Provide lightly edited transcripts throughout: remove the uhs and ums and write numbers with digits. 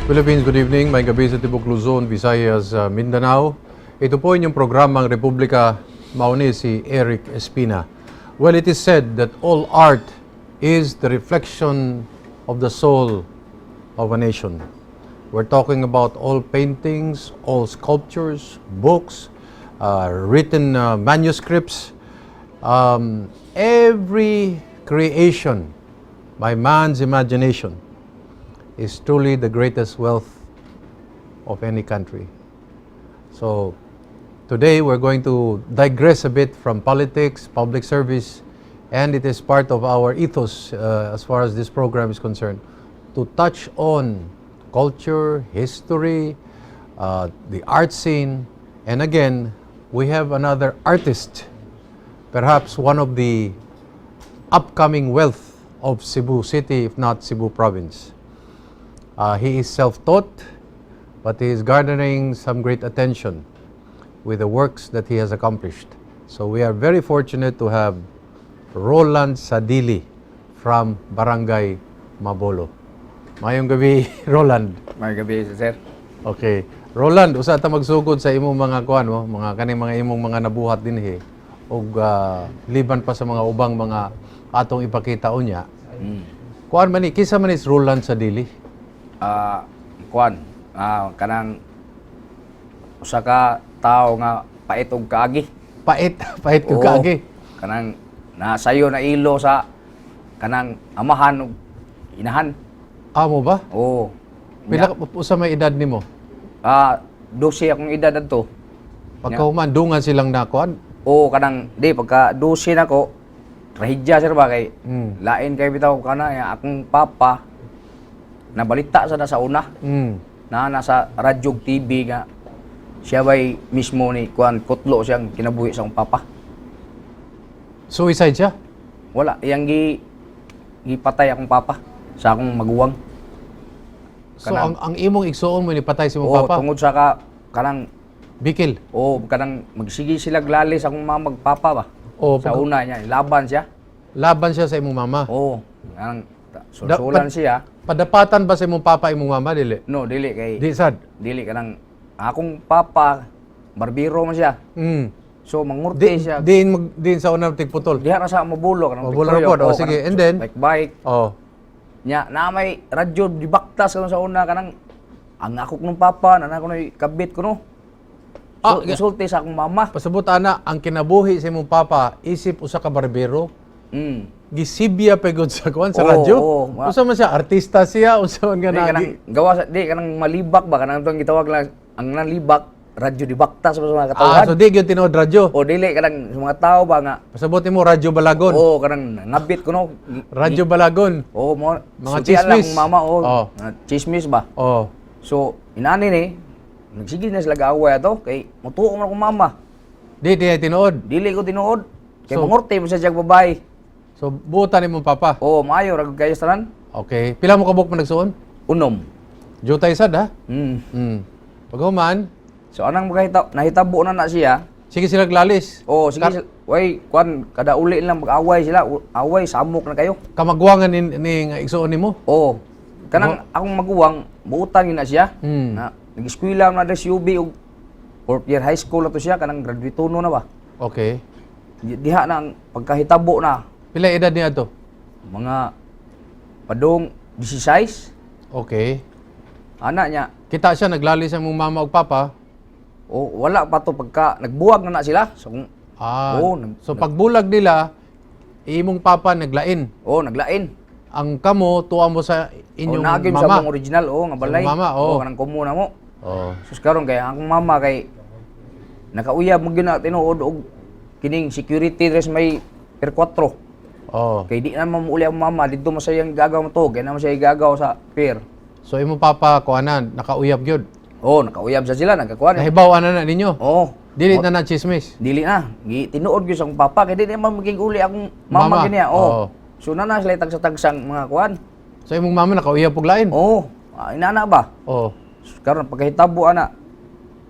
Philippines, good evening. Maayong gabii sa tibok Luzon, Visayas, Mindanao. Ito po inyong programang Republika, mao ni si Eric Espina. Well, it is said that all art is the reflection of the soul of a nation. We're talking about all paintings, all sculptures, books, written manuscripts, every creation by man's imagination is truly the greatest wealth of any country. So, today we're going to digress a bit from politics, public service, and it is part of our ethos as far as this program is concerned to touch on culture, history, the art scene, and again, we have another artist, perhaps one of the upcoming wealth of Cebu City, if not Cebu Province. He is self-taught, but he is garnering some great attention with the works that he has accomplished. So we are very fortunate to have Roland Sadili from Barangay Mabolo. Maayong gabii, Roland. Maayong gabii, sir. Okay. Roland, usa ta magsugod sa imong mga kuan mo, mga kaning mga imong mga nabuhat dinhi ug liban pa sa mga ubang mga atong ipakita unya. Kuan man ni, kinsa man is Roland Sadili? Kuan, kanang usa ka tawo nga pait og kaagi. Pait, pait kog Oo. Kaagi. Kanang nasayo na ilo sa kanang amahan ug inahan. Amo ba? Oo. Pila usa may edad nimo? 12 akong edad adto. Pagkahuman dungan silang nakuan. Oo, kanang di pagka 12 nako, trahedya, sir, ba kay lain kay bitaw kana ya, akong papa nabalita sa na sa una na nasa radyo ug TV nga siya bay mismo ni kuan kutlo siyang kinabuhi sa akong papa. Suicide siya? Wala, iyang gipatay akong papa sa akong maguwang. So ang imong igsuon mo ni patay si imong Oo, papa? Tungod sa ka kanang Bikil. Oo, kanang magsige sila glali sa akong mama ug papa ba. O Sa una niya, laban siya. Laban siya sa imong mama. Oo, kanang sulsulan siya. Padapatan ba sa imong papa imong mama, dili? No, dili kay Di sad. Dili, kanang akong papa barbero man siya. So mangurti siya. Diin mag diin sa una tigputol. Diha ra sa Mabulo kanang Mabulo tigtuyo. ra pod, oh, Oo, sige. kanang And then? Bike bike. Nya na may radyo dibaktas karon sa una, kanang ang akok nung papa na ko kabit ko no. Ah, So, insulti sa akong mama. Pasabot ana, ang kinabuhi sa imong papa isip usa ka barbero. Gisibya pa gud sa kuan sa Oo, radyo. oo. Usa man siya, artista siya, usa man nga Di kanang gawa sa di kanang malibak ba, kanang itong gitawag lang ang nalibak radyo dibaktas ba sa mga katawhan. Ah, so di gyud tinuod radyo. O dili, kanang sa mga tao ba nga Pasabot nimo Radyo Balagon. Oo, kanang ngabit ko no. Radyo Balagon. Oo, mo Mga sultian lang chismis. akong mama oh. Oo. Mga chismis ba. Oh. So inani ni nagsige na sila gaaway ato kay mutuo man akong mama. Di di ay tinuod. Dili ko tinuod. Kay So- mangurti mo siya siyang babae. So buotan nimong papa. Oo, maayo ra gud kayo sa tanan. Okay. Pila mo kabuk mo nagsuon? 6. Jutay sad ha. Paghuman, So anang makahita nahitabo na na siya. Sige sila glalis. Oo, sige. Way, kuan kada uli lang mag-away sila, away samok na kayo. Kamagwangan ni nga igsuon nimo. Oo. Kanang akong maguwang buutan gyud na siya. Na nag-eskwela na diri sa UB ug fourth year high school na to siya, kanang graduate na ba. Diha na ang pagkahitabo na. Pila edad niya to? Mga padung 16. Ana niya. Kita siya naglalis sa imong mama ug papa. O wala pa to pagka nagbuwag na na sila. So kung Ah. Oo, So pagbulag nila, imong papa naglain. Oh, naglain. Ang kamo tuwa mo sa inyong O naagim sa mama. among original oh nga balay. Sa imong mama, oo. Oo, kanang kumo na mo. Oh. Sus karon kay ang akong mama kay nakauyab mo gyud na tinuod og kining security dress may per 4. Kay di na mamuuli ang mama didto mo sa iyang gagaw mo to, kay na mo siya igagaw sa pier. So imong papa kuanan nakauyab gyud. Oh, nakauyab sa sila nagkakuan. Nahibaw na na ninyo. Oh, Dili na na chismis. Dili na. Gi tinuod gyud sa akong papa kay di na man maging uli akong mama, Mama, gini. oo. Oh. So na na sila tagsa-tagsang mga kuan. So imong mama nakauyab pug lain. Oh, inana ba? Oh. So, karon pagkahitabo ana,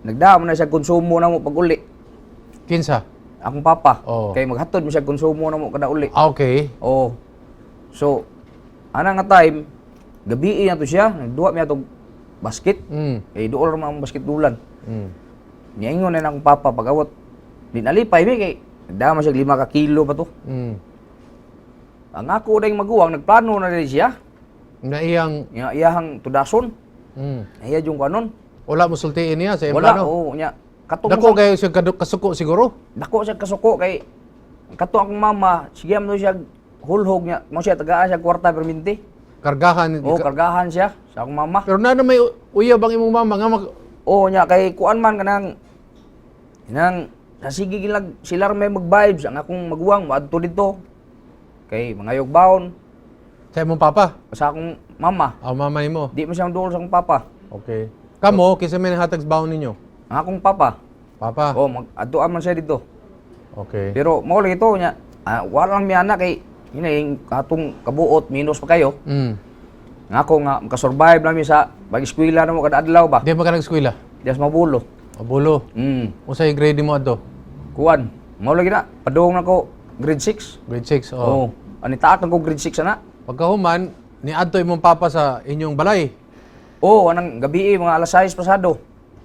nagdaa mo na siya konsumo na mo pag uli. Kinsa? Akong papa. Oo. Kay maghatod mo siya konsumo na mo kada uli. Ah, okay. Oh. So, ana nga time, gabii na to siya, nagduwa mi atong basket. Eh duol ra man ang basket dulan. Niingon na akong papa pag-awat. Di nalipay mi kay nagdama siya 5 ka kilo pa to. Ang ako dayong maguwang nagplano na rin siya. Na iyang Nga iyahang tudason. Iya yung kanon. Wala mo sultiin niya sa iyang Wala plano. oo nya. Katong Dako kayo siya kasuko siguro. Dako siya kasuko kay kato akong mama sige mo siya hulhog niya mo siya tagaan siya kwarta perminti. Kargahan. Oo, kargahan siya sa akong mama. Pero na may uyab ang imong mama nga Oo nya kay kuan man kanang nang sa sige gilag sila ra may mag-vibes ang akong maguwang moadto didto. Kay mangayog baon sa imong papa. sa akong mama. Ang mama nimo. Di man siya duol sa akong papa. Okay. Kamo kinsa may nahatag sa baon ninyo? Ang akong papa. Papa. Oh, mag-adtuan man siya didto. Okay. Pero mao lagi to nya, wala lang mi anak kay yun yung katong kabuot minus pa kayo. Nga ako nga makasurvive lang mi sa pag-eskwela na mo kada adlaw ba. Di ba ka nag-eskwela? Dias mabulo. Abulo. Unsay grade mo adto? Kuan. Mao lagi na padung na ko grade 6. Grade 6. Oh. Oh. Ani taak na ko grade 6 ana. Pagkahuman, niadto imong papa sa inyong balay. Oh, anang gabi eh, mga alas 6 pasado.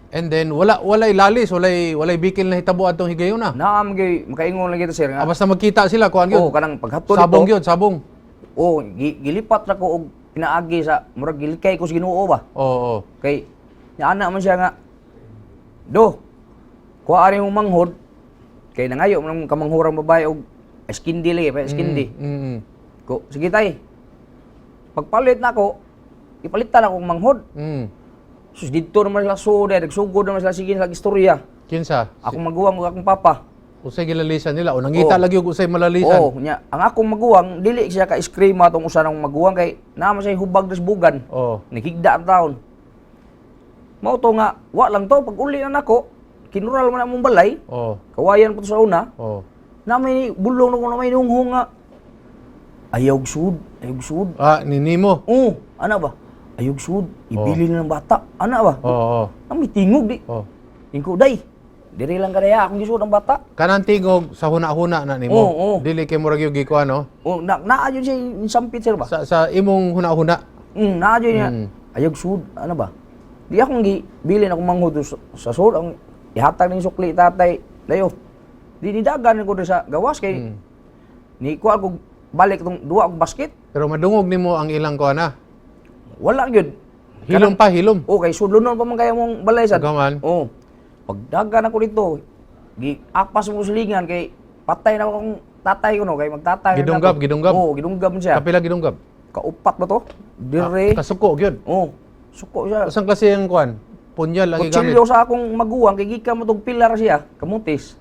And then walay lalis, walay bikil na hitabo atong higayon na. Naa man gyud makaingon lang kita, sir, Ah, nga. basta magkita sila kuan gyud. Oh, kanang paghatod Sabong dito. gyud, sabong. Oh, gilipat ra ko og pinaagi sa murag gilikay ko sa Ginoo ba. Oo. Oo. Kay nya ana man siya nga do kuha ari mong manghod kay nangayo man ang kamanghurang babae og ice candy lagi pa ice candy. Ko sige tay. Pagpalit na ako, ipalitan akong manghod. Sus didto naman sila suod, nagsugod naman sila sige sila istorya. Kinsa? Akong maguwang ug akong papa. Usay gilalisan nila o nangita Oo. lagi og usay malalisan. Oo, nya ang akong maguwang dili siya ka eskrima atong usa nang maguwang kay naa man siya hubag des bugan. Oo. Nagigda ang taon. Mao to nga wa lang to pag uli na nako, kinural man among balay, kawayan po to sa una, na may bulong na ko na may nunghong nga ayaw sud, ayaw sud. Ah, ni nimo. Oo, ana ba? Ayaw sud, ibili na ng bata. Ana ba? Oo. Oo. Na may tingog di. Oo. Ingko day. Diri lang kadaya akong gisuod ang bata. Kanang tingog sa huna-huna na nimo. Oo, oo. Dili kay murag yung gikuan no. Oh, na naa jud siya sampit, sir ba? Sa imong huna-huna. Naa jud niya. Ayaw sud, ano ba? Di akong gibilin akong manghod sa sud ang ihatag ning sukli tatay. Dayo. Di nidagan ko diri sa gawas kay ni kuha ko balik tong duwa og basket. Pero madungog nimo ang ilang kuan na. Wala gyud. Hilom pa, hilom. Oh, kay sudlonon pa man kaya mong balay sad. Pagkaman. Oh. Pagdagan ako dito, gi apas mo silingan kay patay na akong tatay ko no kay magtatay na Gidunggab, ako. gidunggab. Oo, gidunggab man siya. Kapila gidunggab. Kaupat ba to? Dire. Kasuko gyud. Oh, suko siya. Usang klase ang kuan? Punyal ang gigamit. Kutsilyo sa akong maguwang kay gikan mo tong pilar siya, kamutis.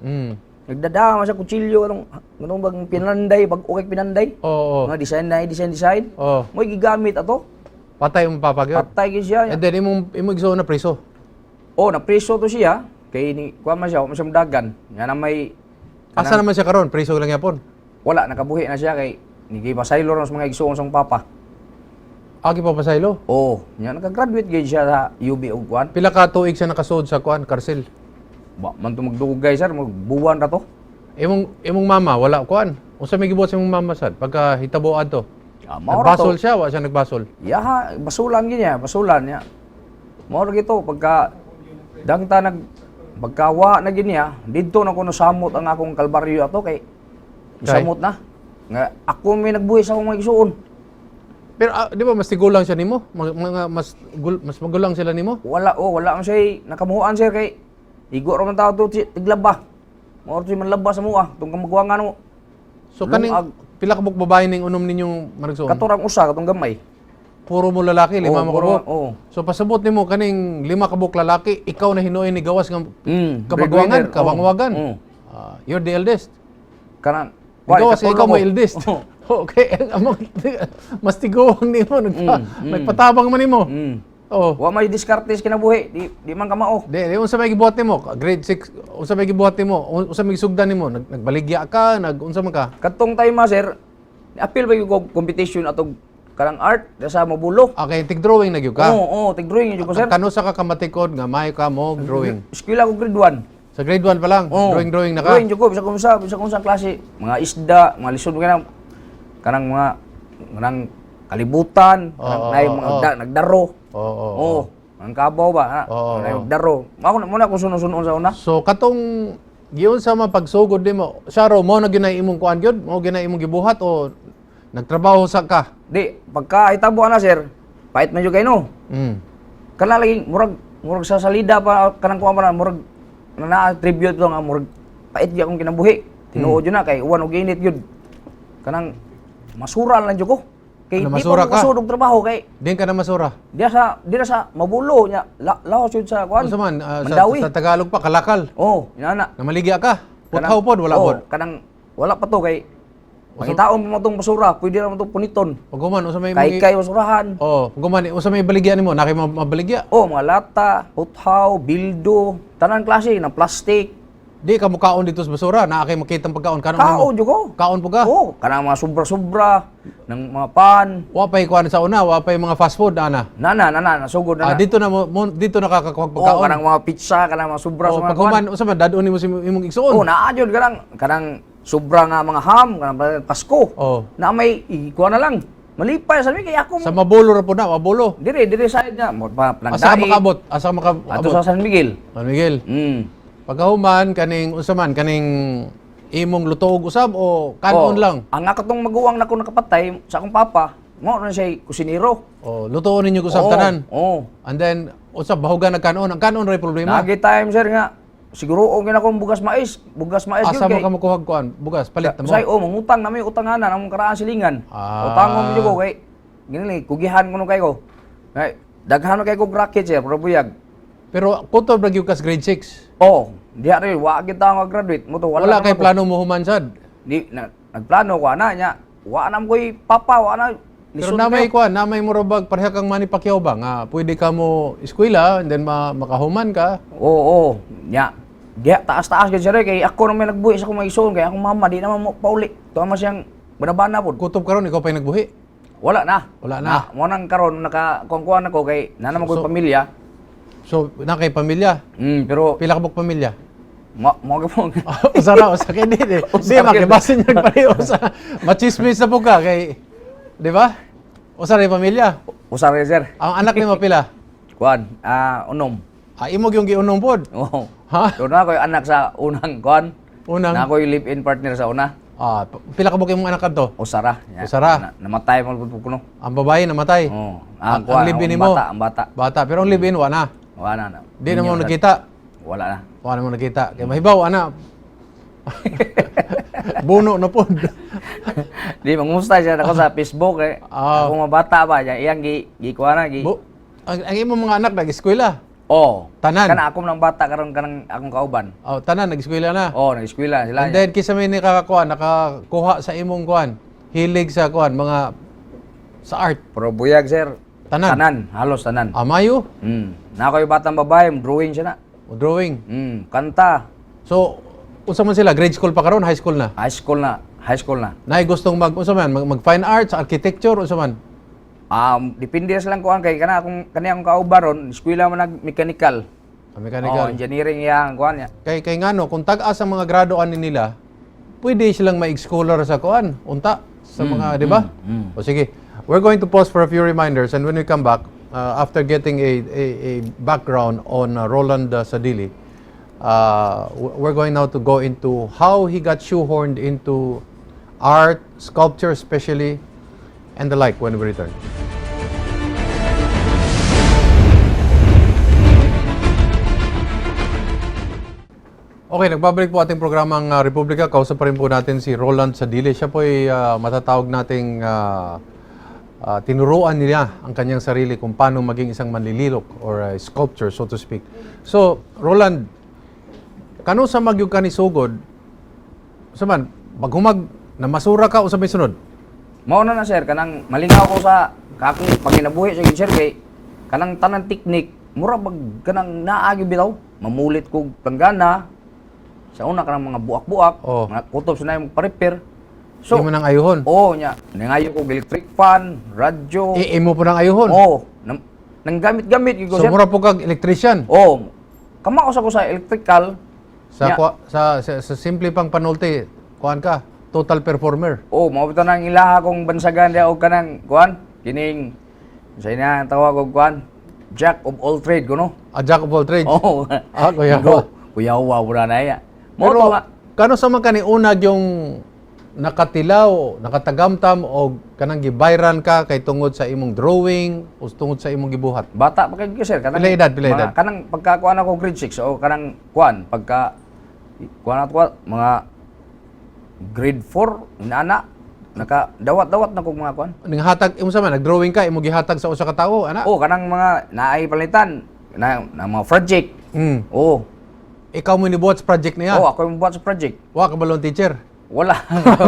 Nagdadama siya kutsilyo anong anong bang pinanday, bag okay pinanday. Oo. Mga design na design design. Oo. Mo'y gigamit ato. Patay mo papa gyud. Patay gyud siya. And then imong igsoon na priso. Oh, napriso to siya kay ni kuan man siya, wa man siya mudagan. Nga na may Asa naman siya karon? Priso lang yapon. Wala nakabuhi na siya kay nigipasaylo ra sa mga igsoon sa akong papa. Agi pa pasaylo. Oh, nya nakagraduate gyud siya sa UB og kuan. Pila ka tuig siya nakasud sa kuan karsel? Ba man to magdugay, sir, magbuwan ra to. Imong mama wala kuan. Unsa may gibuhat sa imong mama sad pagka hitabo adto? Ah, mao ra to. Nagbasol siya, wa siya nagbasol. Yaha, basulan gyud niya, basulan niya. Mao ra gito pagka dangta nag pagkawa na gyud niya, didto na ko nasamot ang akong kalbaryo ato kay Kay? samot na. Nga ako may nagbuhi sa akong mga igsuon. Pero di ba mas tigulang siya nimo? Mga mas magulang sila nimo? Wala oh, wala man siya nakamuhaan, sir, kay igo ra man tao to tiglaba. Mao ra to manlaba sa mua tong kamaguangan mo. So kaning Lungag. pila ka buok babae ning unom ninyong marigsoon? Katurang usa katong gamay. Puro mo lalaki, lima Oo, mo puro- kabuk. oo. So pasabot nimo kaning lima ka buok lalaki, ikaw na hinuoy ni gawas nga kabagwangan, Breadwinner, oo. kabangwagan. Oo. Ah, you're the eldest. Kanang Gawas katulong ikaw mo ko. eldest. Oo. Okay, ang mga mas tiguang nimo nagpatabang man nimo. Oh. Wa may diskarte sa kinabuhi, di man kamao. Di unsa may gibuhat nimo? Grade 6, unsa may gibuhat nimo? Unsa may gisugdan nimo? Nagbaligya ka, nag unsa man ka? Katong time ma, sir, appeal ba yung competition atong kanang art sa Mabulo? Okay, tig drawing na gyud ka. Oo, oh, tig drawing jud ko, sir. Kano sa ka kamatikod nga may ka mo drawing? Eskwela ko grade 1. Sa grade 1 pa lang, Oo. drawing drawing na ka. Drawing jud ko bisag unsa klase, mga isda, mga lisod kanang kanang mga kanang kalibutan, kanang Oo, naay oo, mga oo. nagdaro. Oo. Oo. Ang kabaw ba? Ha? Oo, Ano, oo. daro. Ako na muna kung sunod-sunod sa una. So katong giun sa mga pagsugod nimo, siya raw mo na ginay imong kuan gyud, mo ginay imong gibuhat o nagtrabaho sa ka. Di, pagka itabo na, sir, pait man jud kay no. Kana lagi murag murag sa salida pa kanang kuan pa na murag na naa tribute to nga murag pait gyud akong kinabuhi. Tinuod jud na kay uwan og init gyud. Kanang masura lang jud ko. Kay Ano, di masura pa ka? ko og trabaho kay Din ka na masura. diya sa dira sa Mabulo nya la, laos jud sa kuan. Unsa man sa, Mandawi. sa Tagalog pa kalakal. Oh, inana. Namaligya ka. Puthaw pod wala oh, pod. Kanang wala pa to kay pangitaon mo tong basura, pwede ra mo tong puniton. Paghuman unsa may Kay kay basurahan. Oh, paghuman unsa may baligya nimo? Na kay mabaligya. Oh, mga lata, puthaw, bildo, tanan klase ng plastic. Di ka mukaon dito sa basura, naa kay makitang pagkaon kanon nimo. Kaon jud ko. Kaon po ka. Oh, kanang mga sobra-sobra ng mga pan. Wa pay kuan sa una, wa pay mga fast food ana. Nana, nana, nasugod na. Ah, dito na mo dito nakakakuha Oh, pagkaon. kanang mga pizza, kanang mga sobra Oh, sa mga kuan. paghuman unsa man dadon nimo sa imong igsuon. Oh, naa jud kanang kanang sobra nga mga ham, kanang Pasko. Oh. Na may ikuha na lang. Malipay sa mi kay ako. Sa Mabulo ra po na, Mabulo. Dire, dire side niya, mo pa Asa ka plangdait. makaabot? Asa ka Ato makaabot? sa San Miguel. San Miguel. Pagkahuman kaning unsa man kaning imong lutoog usab o kanon Oh, lang. Ang ako tong maguwang nako nakapatay sa akong papa, mao na siya kusinero. O lutoon ninyo usab Oo, tanan. Oo. And then usab bahugan nag kanon. Ang kanon ray problema. Nagi time, sir, nga siguro og gina akong bugas mais, bugas mais Asa yun mo kay. ka makuha kuan? Bugas palit na mo. Say, oh, mangutang na may utanganan among karaan silingan. Ah. Utangon mo jud ko kay gini kugihan ko no kay ko. Ay, daghan kay kog racket, sir, pero buyag. Pero kutob ra gyud kas grade 6. Oh, diha rin wa gid ta nga graduate mo to Wala, wala, kay naman ko. plano mo human sad. Di na, nagplano ko ana nya. Wa na mo koy papa, wa na. Pero Lisod namay kayo. kuan, namay mo bag pareha kang Manny Pacquiao ba nga pwede ka mo eskwela and then makahuman ka. Oo, oo. Nya. Diha taas-taas gyud, sir, eh, kay ako na may nagbuhi sa akong mga igsoon kay akong mama di naman mo pauli. Tuwa man siyang banabana pod. Kutob karon ikaw pa'y nagbuhi. Wala na. Wala na. Mo nang karon naka kuan ako kay na naman ko'y pamilya. So na kay pamilya. Pero Pila ka buk pamilya? mo mo po. Usa ra, usa kay di. Di Usa makibasin yung pareho sa machismis na po ka kay di ba? Usa ra yung pamilya. Usa ra, sir. Ang anak nimo pila? Kuan, unom. Ah, imo yung giunom pod. Oo. Ha? So na ko'y anak sa unang kuan. Unang Na ko'y live-in partner sa una. ah, pila ka buk imong anak kadto? Usa ra. Nya. Usa ra. Na, namatay mo pud kuno. Ang babae namatay. Oo. Ang Kuan, live-in ang nimo? bata, ang bata. Bata, pero ang live-in wa na. Wala na. Di na mo Minyo, nakita. Wala na. Wa na mo nakita. Kay mahibaw ana. Buno na pod. Di mangumusta siya ako sa Facebook eh. Ah. Ako mga bata pa niya iyang gi gi kuan na gi. Ang imong mga anak nag-eskwela. Oh. Tanan. Kana ako ng bata karon kanang akong kauban. Oh, tanan nag-eskwela na. Oh, nag-eskwela sila. And then kisa may nakakuha, nakakuha sa imong kuan, hilig sa kuan, mga sa art. Pero buyag, sir. Tanan. Tanan, halos tanan. Amayo, Na ako'y batang babae, drawing siya na. o drawing. Kanta. So, unsa man sila, grade school pa karon, high school na. High school na, high school na. Naay gustong mag unsa man, mag fine arts, architecture, unsa man. Depende sa lang kuan kay kana akong kani akong kauban ron, eskwela man nag mechanical. Ah, mechanical. Oh, engineering iya ang kuan niya. Kay ngano kung tag-as ang mga grado ani nila, pwede silang ma-scholar sa kuan, unta sa mga, di ba? O sige. We're going to pause for a few reminders and when we come back, after getting a background on Roland Sadili, we're going now to go into how he got shoehorned into art, sculpture especially, and the like when we return. Okay, nagbabalik po ating programang Republika. Kausap pa rin po natin si Roland Sadili. Siya po ay matatawag nating tinuruan niya ang kanyang sarili kung paano maging isang manlililok or a sculpture, so to speak. So, Roland, kano sa magyug ka ni sugod, sa man, paghumag, namasura ka o sa may sunod? Mao na na, sir, kanang malingaw ko sa kakong panginabuhi sa sir kay kanang tanan teknik mura bag kanang naagi bitaw mamulit kog planggana sa una kanang mga buak-buak, mga kutob sa na pa-repair. So, So, imo nang ayuhon. oh nya, nangayo kog electric fan, radyo. Imo po nang ayuhon. Oh, nang gamit-gamit gyud ko, So, sir. mura po kag electrician. Oh, kamao sa ko sa electrical. Sa, Nya. sa simple pang panulti, kuan ka, total performer. Oh, mao bitaw nang ilaha kong bansagan diha og kanang kuan, kining sa ina ang tawag og kuan. Jack of all trade ko, no? A jack of all trades. Oh. Ah, kuyawa. Go. Kuyawa wala na iya. Mo Pero to nga kano sa man kani unag yung nakatilaw, nakatagamtam o kanang gibayran ka kay tungod sa imong drawing o tungod sa imong gibuhat? Bata pa kay sir, kanang Pila edad, pila edad? Kanang pagka kuan ako grade 6 o kanang kuan pagka kuan ako mga grade 4 inana naka dawat-dawat na kog mga kuan. Ning hatag imo sa man nag-drawing ka, imo gihatag sa usa ka tawo, ana? Oh, kanang mga naay palitan na mga project. Oh. Ikaw mo ni buhat sa project niya. Oh, ako yung buhat sa project. Wa ka balon teacher. Wala.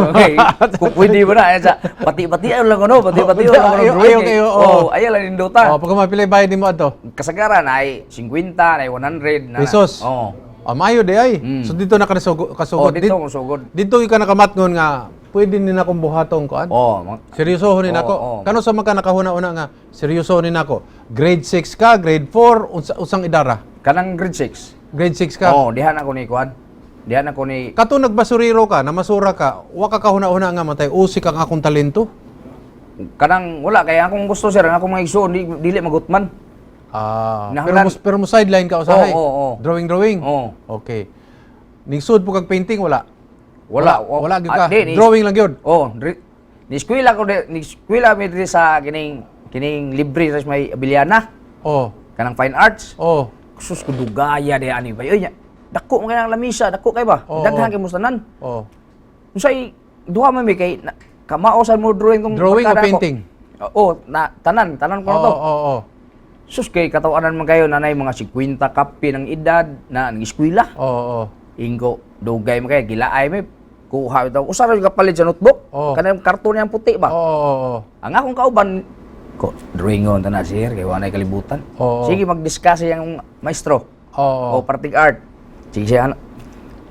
Okay. Kung pwede mo na. Ayan sa, pati-pati ayaw lang ano. Pati-pati ayaw lang ano. Ayaw- Drawing ayaw eh. kayo, oo. Oh, ayaw lang nindota. Oh, pag mapilay bayad nimo adto. Kasagaran ay 50, ay 100. Na, Pesos. Oo. Ah, maayo di ay. So dito na ka Oh, kasugod. dito akong sugod. Dito ka nakamatngon nga pwede ni na akong buhaton kuan. Oh, Seryoso ni nako. Oo, oo. Kano sa man ka nakahuna-una nga seryoso ni nako. Grade 6 ka, grade 4, unsa usang idara? Kanang grade 6. Grade 6 ka. Oh, dihan ako ni kuan. Dihan ako ni Kato nagbasuriro ka, namasura ka, wa ka kahuna-una nga matay usik ang akong talento. Kanang wala kay akong gusto, sir, ang akong mga igsoon di, dili magutman. Ah, pero Nahanglan- mo, pero mo sideline ka usahay. Oo. Drawing drawing. Oo. Okay. Ningsud po kag painting, wala? Wala. Wala, gyud ka. Ah, di, Drawing lang gyud. Oh, ni eskwela ko ni eskwela mi diri sa kining kining libre sa may Abiliana, Oh. kanang fine arts. Oh. Sus ko dugaya di ani ba. Oy, nya, dako man kay ang lamisa, dako kay ba? Oo, Daghan oo. kay mustanan. Oh. Unsay duha man mi kay na, kamao sa mo drawing tong Drawing o barkada ko. painting? Oo, na tanan, tanan ko na Oo, to. oo. Sus kay katawanan man kayo nanay mga 50 kape ng edad na ng eskwela. Oo, oo. Ingko dugay man kayo gilaay mi kuha ito. Usa ra yung kapalit sa notebook. Oo. Kanang karton niyang puti ba? Oo, oo, oo. Ang akong kauban ko drawing on tanan, sir, kay wanay kalibutan. Oo. Sige, mag-discuss yang maestro. Oo. O parting art. Sige siya ana.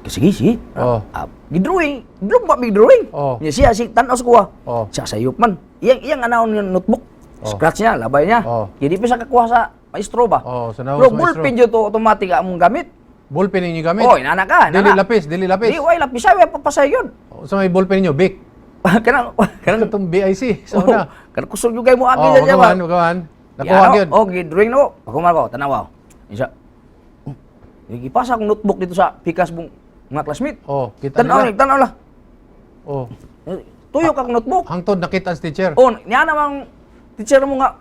Sige, sige. Oo. Ah, gidrawing, lumba mig drawing. Oo. Nya siya si tan-aw sa kuha. Oo. Siya sayop man. Iyang iyang anaon yung notebook. Oo. Scratch niya, labay niya. Oo. Hindi pa siya kakuha sa maestro ba? Oo, sa naong Pero sa maestro. ballpen yun to automatic among gamit. Ballpen ninyo gamit? Oh, inana ka, inana. Dili lapis, dili lapis. Di way lapis ay papasay yun. Sa may ballpen ninyo, Bic. Kanang kanang Katong BIC sa oh, una. kanang kusog yung kay mo agi Oh, sa siya ba? wagaman, wagaman. Nakuha Yan, gyud. oh, drawing na ko. Pagkuman ko, tanawa. Isa. Oh, gipasa akong notebook dito sa pikas mong mga classmate. Oh, kita Tanaw nila. ni, tanaw lah. Oh. Tuyok akong notebook. Hangtod nakita ang teacher. Oh, niya namang teacher mo nga,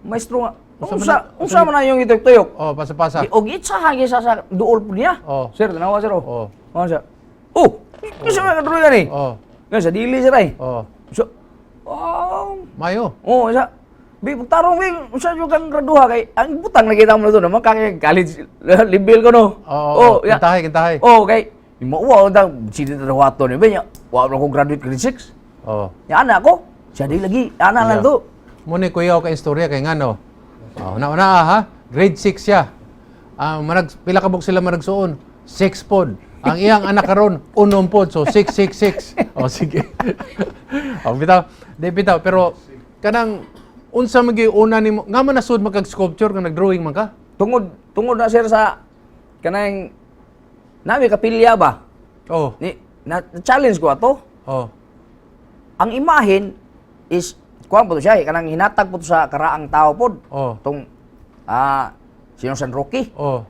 maestro nga. Unsa Unsa man na- unsa man na yung ituyok-tuyok? Oh, pasa-pasa. Og itsa hagi sa duol po niya. Oh. Sir, tanawa sir. Oh. Oh. Oh, siya. Oh, unsa man ka drawing ani? Oh. Nga sa dili sir ay. Oh. So, oh, Mayo. oh, isa. Bi, pagtarong bi, unsa jud kang graduha kay ang butang nakita mo na to naman kay college level ko no. Oo, oh, ya. kintahay, kintahay. Oh, kay mauwa unta sino trabaho ni ba niya. Wa ko graduate grade 6. Oh. Ya anak ko, siya di lagi, ana lang to. Mo ni kuya ka istorya kay ngano. Oh, una una ha. Grade 6 siya. Ah, manag pila ka buok sila managsuon? 6 pod. Ang iyang anak karon unom pod. So 6 6 6. Oh, sige. Oh, bitaw. Di bitaw pero kanang unsa man gyud una nimo nga man nasud magkag sculpture kung nag-drawing man ka? Tungod tungod na sir sa kanang nami kapilya ba? Oh. Ni na, challenge ko ato. Oh. Ang imahin is kuan po to siya, eh, kanang hinatag po to sa karaang tao pod. Oh. Tong sino San Roque. Oh.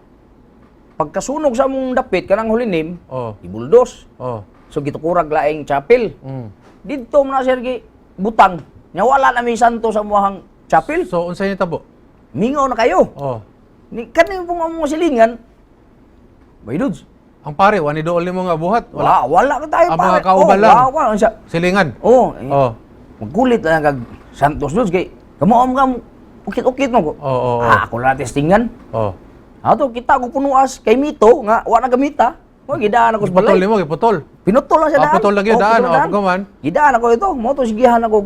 Pagkasunog sa among dapit kanang hulinim, Oh. ibuldos. Oh. So gitukurag laing chapel. Didto man na sir gi butang. Nya wala na may santo sa muhang chapel. So unsay nitabo? Mingaw na kayo. Oh. Ni kaning pong among silingan. Bay dudes. Ang pare, wani dool nimo nga buhat. Wala. Wala, wala ka tayo Ang mga pare. kauban oh, lang. Wala, wala siya. Silingan. Oh, eh, Oh. magkulit lang kag Santos dudes kay kamo am ka ukit-ukit mo ko. Oo, oo, oo. Ah, ako na testingan. Oh. Ato kita ko punuas kay Mito nga wa na gamita. Mo gidaan ako sa Giputol balay. nimo, giputol. Pinutol lang siya Ah, daan. putol lang yun, Oh, daan. putol Oh, pagkaman. Gidaan ako ito. Mo to sigihan ako.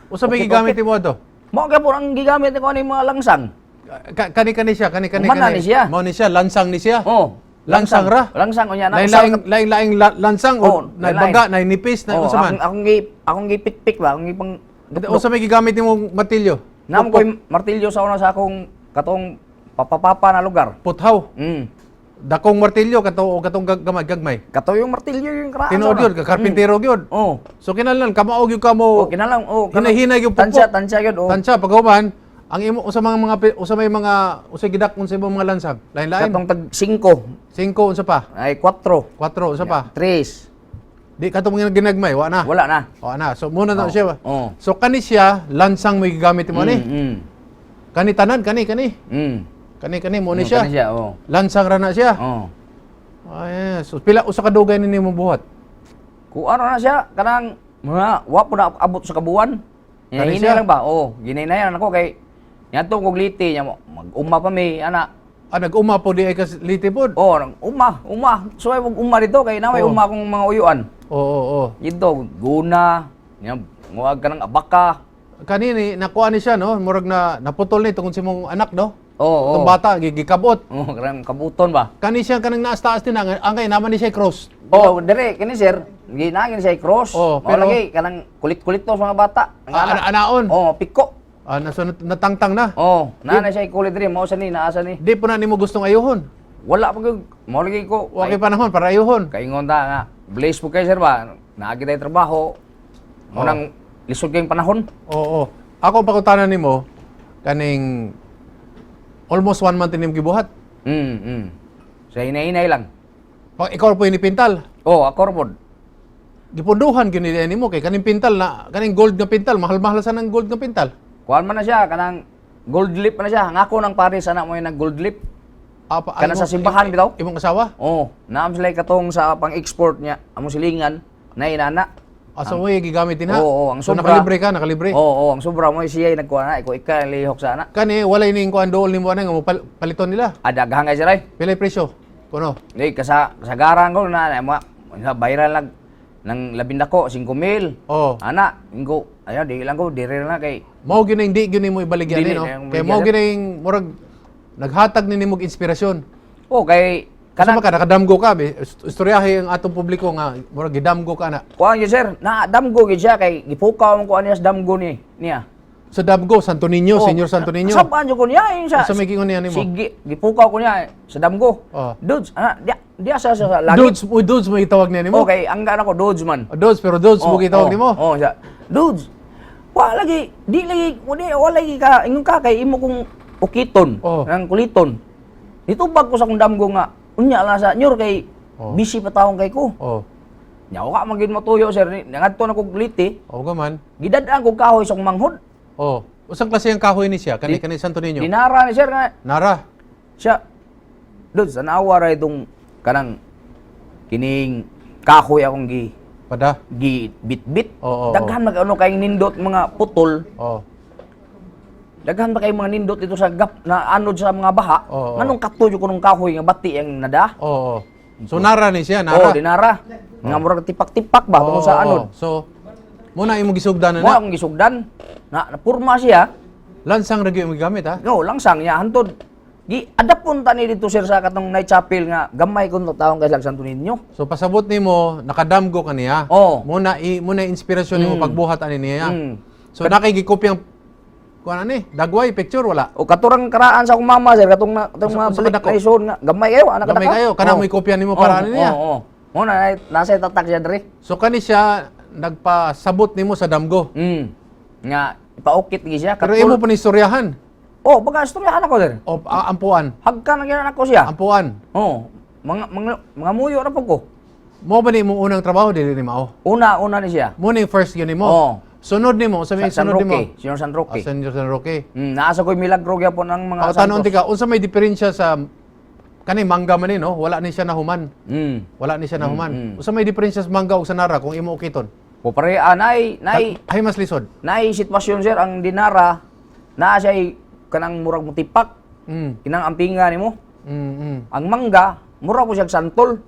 Usa may Ukit-ukit. gigamit nimo ato? Mao kay po ang gigamit ko ani mga langsang. Kani kani siya, kani kani Humana kani. ni siya. Mao ni siya, lansang ni siya. Oh. Langsang ra. Langsang unya na. Lain laing laing laing lansang o Oh, na lain-lain. baga, na nipis, na Oh, unsa man. akong akong gi pikpik ba, akong gipang Unsa may gigamit nimo martilyo? Namo ko'y martilyo sa una sa akong katong papapapa na lugar. Puthaw. Dakong martilyo kato o katong gamay gagmay. Kato yung martilyo yung karaan. Tinuod sa una. yun, karpintero gyud. Oh. So kinahanglan kamaog gyud kamo. Oh, kinalang oh, Hinahinay yung Tansya, pukpok. tansya gyud oh. Tansya paghuman, Ang imo usa mga usa may mga usa gidak-on sa imong mga lansang? Lain-lain. Katong tag 5, 5, unsa pa? Ay 4, 4, unsa pa? 3. Di katong mga ginagmay, wa na. Wala na. Wa na. So muna na siya ba? Oo. So kani siya lansang may gigamit mo ni. Kani tanan kani kani. Kani kani mo ni siya. Kani siya, oh. Lansang ra na siya. Oh. Ay, so pila usa ka dugay ni nimo buhat? Kuan na siya kanang mga wa po na abot sa kabuan. Kani Hinahinay siya? lang ba? Oh, ginaynayan ako kay niadto kog liti nya mo mag-uma pa mi ana. Ah, nag-uma po di ay kas liti pod. Oh, nang uma, uma. Suway og uma dito kay naway uma akong mga uyuan. Oo. Dito guna, nya nguag ka ng abaka. Kanini nakuha ni siya, no, murag na naputol ni tungod sa imong anak, no? Oo. Itong bata gikabot. Oh, kanang kabuton ba? Kani siya kanang naas taas din ang angay naman ni siya cross. Oh, dire kini sir, ginagin siya cross. Oh, Mao pero lagi kanang kulit-kulit to sa mga bata. Ang Ah, anak. anaon. Oh, piko. Ah, naso natangtang na. Oh, naa na siya kulit diri, mao sa ni, naa sa ni. Di po na nimo gustong ayuhon. Wala pa gyud, mao lagi ko. Wa kay panahon para ayuhon. Kaingon ta nga, bless po kay sir ba? Naagi tayo trabaho. Mo nang lisod kayong panahon. Oo. Ako ang pangutana nimo kaning almost one month nimo gibuhat. Sa hinay-hinay lang. Pag ikaw po inipintal. Oh, ako ra pod. Gipunduhan gyud ni nimo kay kaning pintal na kaning gold nga pintal, mahal-mahal sa nang gold nga pintal. Kuan man na siya kanang gold leaf man na siya. Ang ako ng pares ana mo yung nag gold leaf. Ah, pa, Kana sa simbahan bitaw? Imong asawa? Oh, naam sila katong sa pang-export niya. Amo silingan na inana. Asa mo yung gigamit din ha? Oo, ang So sobra. nakalibre ka, nakalibre. Oo, ang sobra mo siya nagkuha na iko ika lihok sa ana. Kani walay ning kuan dool nimo ana nga mo paliton nila. Adaghan kay sir ay. Pilay presyo? Kuno. Di kasa kasagaran ko na na mga sa viral lang ng labindako 5,000. Oh. Ana, ingko ayo di lang ko dire na kay Mao gyud ning di gyud nimo ibaligya Dili ni, no. na yung Kay mao baligya. gyud ning murag naghatag ni nimog inspirasyon. Oh, kay Kanang kanang ka nakadamgo ka be. Istoryahe ang atong publiko nga murag gidamgo ka na. Kuan gyud sir, na damgo gyud siya kay gipukaw man ko niya sa damgo ni niya. Sa Damgo, Santo Niño, Oh, Senior Santo Niño. Sabaan jud ko niya yung sa Unsa may giingon niya nimo? Sige, gipukaw ko niya sa damgo. Oh. Dudes, ana dia dia sa langit. Dudes, uy, dudes mo itawag niya nimo. Okay, ang gana ko dudes man. Oh, dudes, pero dudes mo gitawag nimo. Oh, siya. Dudes. Wa lagi, di lagi, wala, wala lagi ka, ingon ka kay imo kong ukiton, nang kuliton. Nitubag ko sa akong damgo nga, unya lang sa nyor kay busy pa taong kay ko. Nya wa man gid matuyo sir, nangadto na kog liti, Oh, gaman. gidad-an kog kahoy sa akong manghod. Oh. Usang klase ang kahoy ni siya kani kani Santo Niño? Dinara ni sir nga Nara. siya. Dudes, tanawa ra itong kanang kining kahoy akong gi Pada. gi bit-bit. Oo, oo, Daghan mag ano kayong nindot mga putol. Daghan ba kay mga nindot dito sa gap na anod sa mga baha? Oo. Nganong kato jud kunong kahoy nga bati ang nada? Oo. So nara ni siya, nara. Oh, dinara. Nga murag tipak-tipak ba tungod sa Oo, anod. oo. So muna imong gisugdan na Mo na. akong gisugdan. Na napurma siya. Lansang ra gyud imong gigamit ha. No, langsang niya hantod. Gi adapon ta ni dito sir sa katong night chapel nga gamay kun taong kay Santo Niño. So pasabot nimo nakadamgo ka niya. Oo. Muna i muna inspirasyon nimo pagbuhat ani niya. So nakay gikopyang kuan ani, dagway picture wala. O katurang karaan sa akong mama sir katong na katong mga Usa ka balik dako? na ison nga gamay kayo anak. Gamay kayo, kanang mo'y kopya nimo para ani niya. Oo. Oh, Mo na nasa tatak siya diri. So kani siya nagpasabot nimo sa damgo. Nga ipaukit gi siya. Pero imo pa ni istoryahan Oh, baga istoryahan ako sir. o ampuan, Hagka na gyud ako siya. ampuan. Oh, mga mga muyo ra pud ko. Mo ba ni imong unang trabaho dili ni mao? Una una ni siya. Mo ni first yun nimo. Oo. Sunod nimo, sa may San sunod nimo. Roque, Senior San Roque. Ah, Senyor San Roque. Naa sa ko'y milagro gyapon ang mga Ang tanong tika, unsa may diferensya sa kani mangga man ni, no? Wala ni siya nahuman. Wala ni siya nahuman. Unsa may diferensya sa mangga ug sa nara kung imo ukiton? Po pare ah, nay nay Ay mas lisod. nay sitwasyon sir ang dinara naa siya kanang murag mutipak. Kinang ampinga nimo. Ang mangga murag ko siya santol.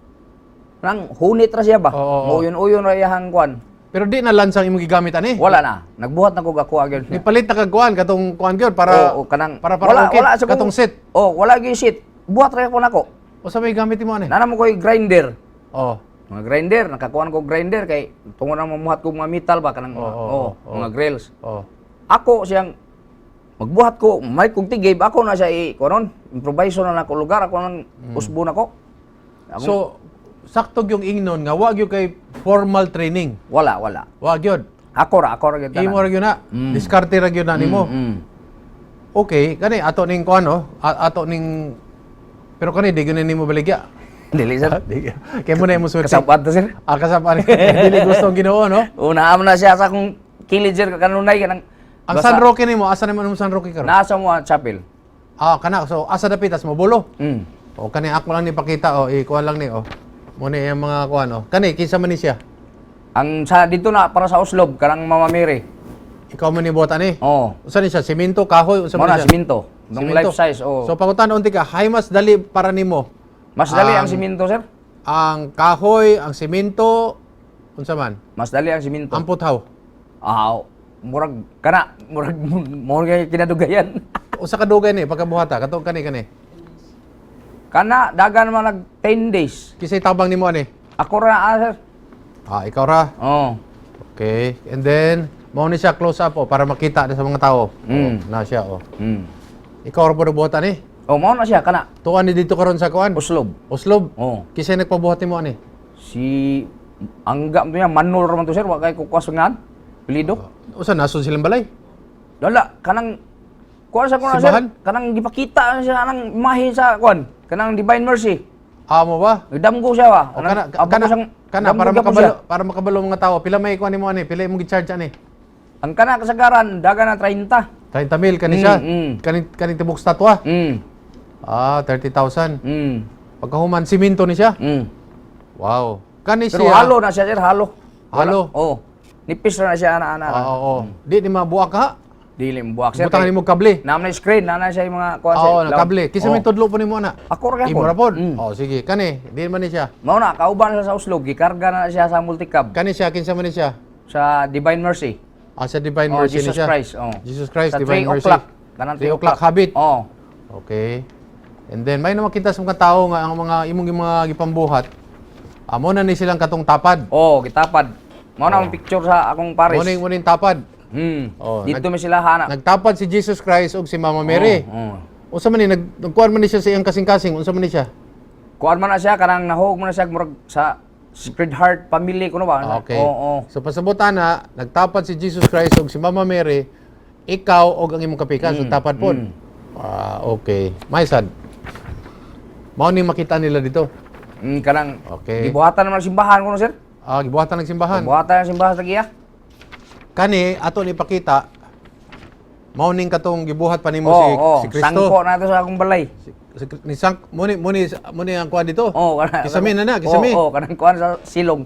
Nang hunit ra siya ba? Oo. Muuyon-uyon ra iyahang kwan. Pero di na lansang imong gigamit ani. Wala na. Nagbuhat na ko ako agad. Gipalit na kag kuan katong kuan gyud para Oo, kanang para wala ukit, wala sa kong- katong set. Oh, wala gyud set. Buhat ra ko nako. Unsa may gamit nimo ani? Nana mo ko'y grinder. Oh. Mga grinder, nakakuan ko grinder kay tungod na mamuhat ko mga metal ba kanang Oo, oh, oo, oo. mga grills. Oh. Ako siyang magbuhat ko, may kong tigib, ako na siya i kunon, improviso na nako lugar, ako nang usbo nako. Ako, So sakto yung ingnon nga wa gyud kay formal training. Wala, wala. Wa gyud. Ako ra gyud tanan. Imo ra gyud na. Diskarte ra gyud na nimo. Okay, kani ato ning kuan, no? Ato ning, pero kani di gyud nimo baligya. Dili, sir. Di. Kay mo na imo swerte. Kasapad to, sir. Ah, kasapan. Dili gusto ang Ginoo, no? Una na siya sa akong kilid, sir, kanunay kanang Ang San Roque nimo, asa naman ang San Roque karon? Nasa mo ang chapel. Ah, kana, so asa dapit as mobulo. O kani ako lang ni pakita, oh, ikuan lang ni, oh. Mo ni ang mga kuan, oh. Kani kinsa man ni siya? Ang sa dito na para sa Oslob kanang Mama Mary. Ikaw man ni buhat ani. Oh. Unsa ni siya? Simento, kahoy, unsa Mo man na ni siya? simento. Nung Simento. life size, oh. So pangutan unti ka, hay mas dali para nimo Mas dali ang simento, sir. ang kahoy, ang simento, unsa man? Mas dali ang simento. Ang puthaw. Ah, murag kana, murag murag kay kinadugayan. Usa ka dugay ni pagkabuhata katong kani kani. Kana dagan man nag 10 days. Kisay tabang nimo ani? Ako ra ah, sir. Ah, ikaw ra. Oh. Okay. And then mao ni siya close up, oh, para makita na sa mga tao. Oh, na siya, oh. Ikaw ra po buhat ani. Oh, mao na siya kana. Tuan ni dito karon sa kuan. Oslob. Oslob. Oh. Kisay nagpabuhat nimo ani? Si Angga mo to niya, Manol ra man to, sir, wa kay kukuas ngan. Pilido. Usa nasod silang balay? Dala kanang kuan sa kuan, sir. Simbahan? Kanang gipakita na siya anang imahe sa kuan, kanang Divine Mercy. Amo ba? Nagdamgo siya ba? O kana Anang- abot kana ko siyang- kana damgo para gyapon makabalo siya. para makabalo mga tao. Pila may kuan nimo ani? Pila imong gi-charge ani? Ang kana kasagaran dagan na 30. 30 mil kani siya. Kani kani tibok statwa. Ah, 30,000. Pagkahuman simento ni siya. Wow. Kani Pero siya. halo na siya, sir, halo. Halo? Oh. Nipis ra na siya ana ana. Ah, oo. Di ni mabuak ka. Dili mo buak, sir. Butangan nimo kable. Naam na screen, na na siya yung mga kuan, sir. Oo, na kable. Kinsa may tudlo po nimo ana? Ako ra Imo gyapon. ra pod. Oh, sige. Kani, di man ni siya. Mao na kauban siya sa Oslo, gikarga na siya sa multicab Kani siya, kinsa man ni siya? Sa Divine Mercy. Ah, sa Divine Oh, Mercy ni Jesus siya. Christ, oh. Jesus Christ, Sa Divine 3 Mercy. o'clock. Kanang 3 o'clock habit. Oh. Okay. And then may namakita sa mga tao nga ang mga imong mga gipambuhat. Amo na ni silang katong tapad. Oh, gitapad. Mao na ang picture sa akong pares. Mo ning tapad. Oh, Dito mi sila hana. Nagtapad si Jesus Christ ug si Mama Mary. Oh, oh. Unsa man ni nagkuan man ni siya sa iyang kasing-kasing, unsa man ni siya? Kuan man na siya kanang nahog man na siya murag sa Sacred Heart family kuno ba? Ah, okay. Oo. Oh, So pasabot ana, nagtapad si Jesus Christ ug si Mama Mary, ikaw og ang imong kapikas nagtapad pod. Ah, okay. May sad. Mao ni makita nila dito. Kanang Okay. gibuhatan naman ang simbahan kuno, sir. Ah, gibuhatan ng simbahan. Gibuhatan ang simbahan sa giya. Kani ato ni pakita mao ning katong gibuhat pa nimo Oo, si oh, si Kristo. Sangko na to sa akong balay. Si, ni sang mo ni ang kuan dito. Oh, kana. Kisami na na, kisami. Oo, oh, kanang kuan sa silong.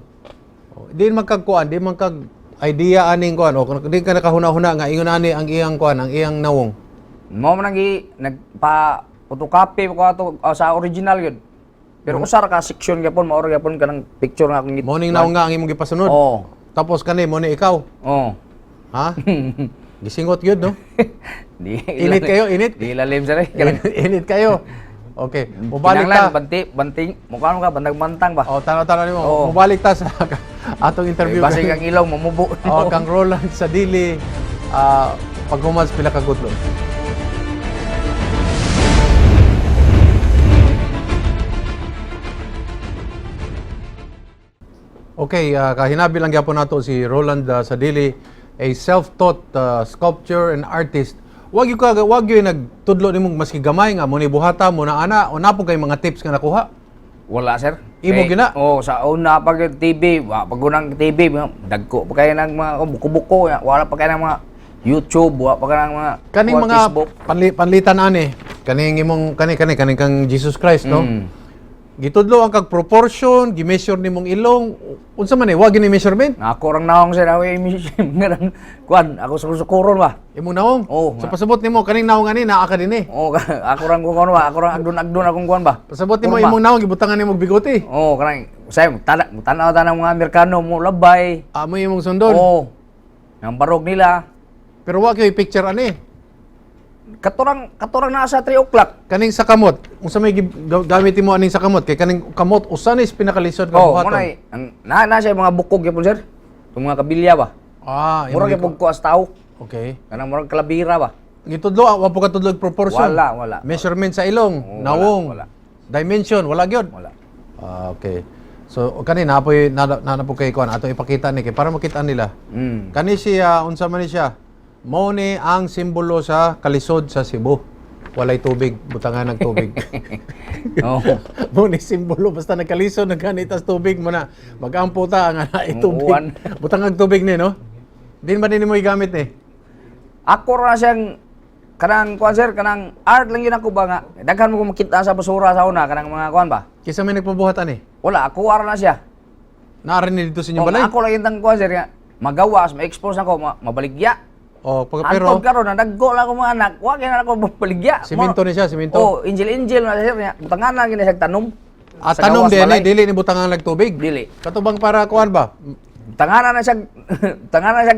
Oh, di man kag kuan, di man kag idea aning kuan o di ka nakahuna-huna nga ingon ani ang iyang kuan, ang iyang nawong. Mao man ang gi nagpa photocopy ko ato sa original yun. Pero usa ra ka section gyapon, mao ra gyapon kanang picture nga akong Mo ning nawong nga ang imong gipasunod. Oo. Tapos kani mo ni ikaw. Oh. Ha? Gisingot gyud, no? Di Init kayo, init. Di lalim, sir. Eh. Kanang Init kayo. Okay, mubalik kinahanglan, ta. Banti, banting, mukha mo ka bantag-bantang ba? Oh, tanaw-tanaw nimo. Oo. Mubalik ta sa atong interview. Eh, basig ang ilong mamubo. Oh, kang Roland Sadili, ah, paghuman sa pila ka gutlo. Okay, kahinabi lang gyapon nato si Roland Sadili, a self-taught sculpture and artist. Wag gyud nagtudlo nimong maski gamay nga mo ni buhata mo na ana o napo kay mga tips nga nakuha. Wala, sir. Imo Kay- gina? Oo, sa una pag yung TV, wa pag unang TV, dagko pa kayo ng mga buko-buko, wala pa kayo ng mga YouTube, wa pa kayo ng mga Kaning kuwan, mga Facebook. Panlitan ani, kaning imong kani kani kaning kang Jesus Christ, no? Gitudlo ang kag proportion, gi-measure nimong ilong, unsa man eh, wa gini measurement. Na ako rang naong, sir, ako yung nga kuan, ako sa sukuron ba. Imong naong. Oo. So pasabot nimo kaning naong ani naa ka dinhi. Oo, ako rang kuan ba, ako rang agdon-agdon akong kuan ba. Pasabot nimo Kurma. imong naong gibutangan nimo og bigote. Oo, kanang say tanaw tanaw mga Amerikano mo labay. Amo imong sundon. Oo. Ang barog nila. Pero wa kay picture ani. Katurang katurang naa sa 3 o'clock. Kaning sa kamot, unsa may gamit mo aning sa kamot kay kaning kamot usa ni pinakalisod nga Oh, buhaton. mo na eh, ang na na siya mga bukog gyapon, sir. Itong mga kabilya ba. Ah, imong Murag gyapon ko as tao. Okay. Kanang murag kalabira ba. Gitudlo, wa po katudlo og proportion. Wala, wala. Measurement sa ilong, Oo, wala, nawong, wala. dimension, wala gyud. Wala. Ah, okay. So kani na po na, na, po kay kuan ato ipakita ni kay para makita nila. Kani siya unsa man ni siya? Mao ni ang simbolo sa kalisod sa Cebu. Walay tubig, butangan ng tubig. Oh. Mao ni simbolo basta nagkalisod nagganitas tubig mo na magampo ta ang ana tubig. Uwan. Butangan tubig ni, no? Din ba nimo igamit ni? Ako ra na siyang kanang kuan, sir, kanang art lang yun ako ba nga. Daghan mo ko makita sa basura sa una kanang mga kuan ba. Kisa may nagpabuhat ani. Wala, ako ara na siya. Naari ni dito sa inyong Oh, balay. ako lang yung tang kuan, sir, nga magawas, ma-expose ako, mabaligya. Oh, pag, pero Antog karon nadagko lang ako mga anak, wa kay na ako mabaligya. Simento ni siya, simento. Oh, angel-angel na sir niya. Butangan na gini siya tanom. Ah, Sa tanom gawas din balay. eh, dili ni butangan lag tubig. Dili. Katubang para kuan ba? Butangan na siya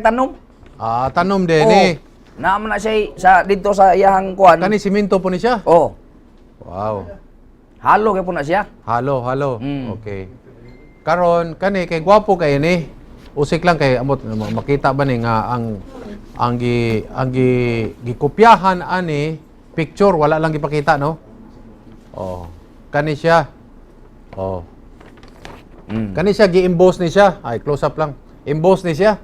tanom. Ah, tanom din Oh, eh. Naman na siya sa dito sa iyahang kuan. Kani simento po ni siya. Oh, Wow. halo kay po na siya. Halo, halo. Okay. Karon kani kay gwapo kay ni. Usik lang kay amot makita ba ni nga ang gi gikopyahan ani picture, wala lang gipakita, no? Oh. Kani siya. Oh. Kani siya gi-emboss ni siya. Ay, close up lang. Emboss ni siya.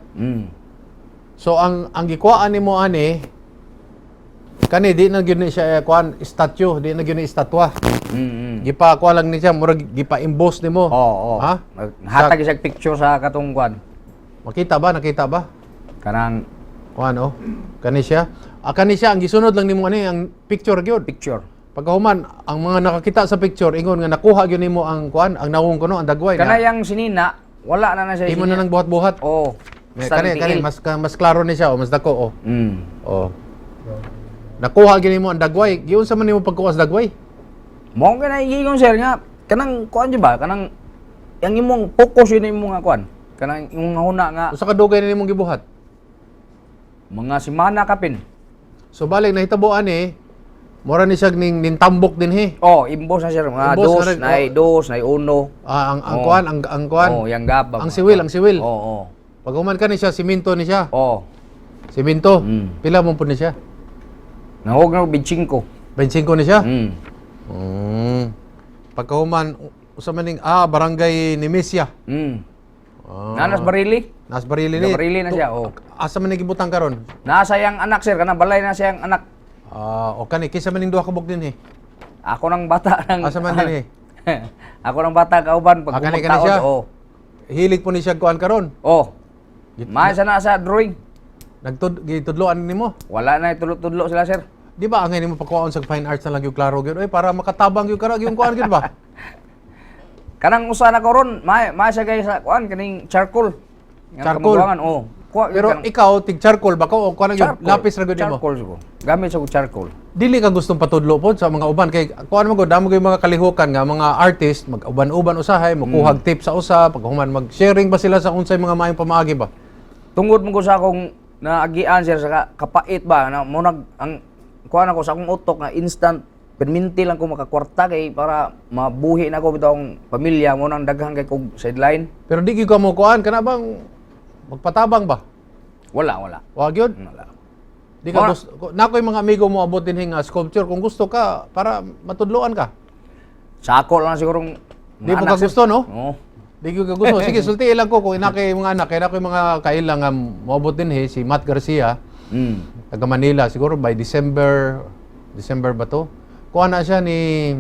So ang gikuhaan nimo ani kani di na gyud ni siya kuan statue, di na gyud ni estatwa. Gipa kuha lang ni siya, murag gipa-emboss nimo. Oo, oh. Ha? Hatag siya picture sa katong kuan. Makita ba? Nakita ba? Kanang Kuan oh. Kani siya. Ah, kani siya ang gisunod lang nimo ani ang picture gyud. Picture. Pagkahuman, ang mga nakakita sa picture ingon nga nakuha gyud nimo ang kuan, ang nawong kuno, ang dagway na. Kanayang sinina, wala na na siya. Imo na nang buhat-buhat. Oh. Eh, kani kani mas klaro ni siya oh, mas dako oh. Oh. Nakuha gyud nimo ang dagway. Giunsa man nimo pagkuha sa dagway? Mo ka na igingon, sir, nga kanang kuan di ba, kanang ang imong focus yun imong nga kuan. Kanang imong huna nga Usa ka dugay na nimong gibuhat? Mga semana kapin. So balik nahitabo ani, mura ni siya ning nintambok dinhi. Oh, imbos na sir, mga Imbos dos, na rin, nay dos, nay uno. Ah, ang Oh. kuan, ang kuan. Oh, yang gab. Ang siwil, ang siwil. Oo. Pag human ka ni siya, simento ni siya. Oh. Simento. Pila mo po ni siya? Nahog na 25. 25 ni siya? Mm. Pagkahuman, usa man ning barangay Nemesia. Ah. Nanas barili. Nas barili ni. Barili na siya, oh. Asa man ni gibutang karon? Nasa yang anak, sir, kanang balay na siyang anak. Ah, o kani kinsa man ning duha ka buok dinhi? Ako nang bata nang Asa man dinhi? Ako nang bata kauban pag Ah, kani kumagtaon, siya? Oh. Hilig po ni siya kuan karon. Oh. May na sa drawing. Nagtud gitudloan nimo. Wala na itulot-tudlo sila, sir. Di ba angay nimo pagkuhaon sa fine arts na lang yung klaro gyud oy para makatabang gyud kara yung kuan gyud ba? Kanang usa na ko ron, may siya kay sa kuan kaning charcoal. Nga Charcoal? kamaguangan, oh. Kuha gyud Pero kanang ikaw tig charcoal ba ko o kuan gyud charcoal. lapis ra gyud nimo? Charcoal ko. Gamit sa ko charcoal. Dili ka gustong patudlo pod sa mga uban kay kuan man gud damo gyud mga kalihukan nga mga artist mag-uban-uban usahay mokuhag tip sa usa paghuman mag-sharing ba sila sa unsay mga maayong pamaagi ba? Tungod mo ko sa akong naagian, sir, sa kapait ba na mo nag ang kuan ako sa akong utok nga instant perminti lang ko makakwarta kay para mabuhi na ko bitaw akong pamilya mo nang daghan kay kog sideline. Pero di gyud ka mo kuan kana bang magpatabang ba? Wala, wala. Wa gyud. Wala. Di ka gusto na ko'y mga amigo mo abot dinhi nga sculpture kung gusto ka para matudloan ka. Sa ako lang sigurong mga Di mo anak, ka sir. gusto, no? Oo. Di gyud ka gusto. Sige, sulti lang ko kung inakay mga anak, kay na ko'y mga kailang nga moabot dinhi si Matt Garcia taga Manila siguro by December, December ba to? Kuha na siya ni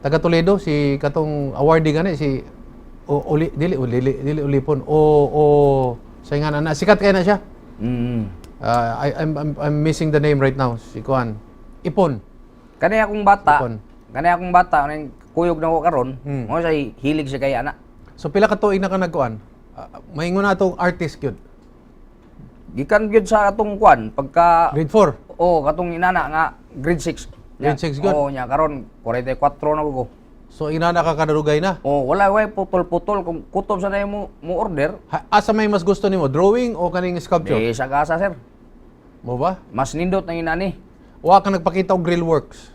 taga Toledo si katong awardee gani si o, uli dili uli dili ulipon o sa nga na sikat kay na siya. Ah, I'm missing the name right now, si kuan Ipon. Kani akong bata, Ipon. kani akong bata kaning kuyog na ko karon, mo siya hilig siya kay ana. So pila ka tuig na ka nagkuan? Ah, maingon na atong artist gyud. Gikan gyud sa atong kuan pagka Grade 4. Oh, katong inana nga grade 6. Grade 6 gyud? Oo, nya karon 44 na ko. So inana ka kadugay na. Oh, wala way putol-putol kung kutob sa na mo mo order. Asa may mas gusto nimo, drawing o kaning sculpture? Di sa kasa, sir. Mo ba? Mas nindot ang inani. Wa ka nagpakita og grill works?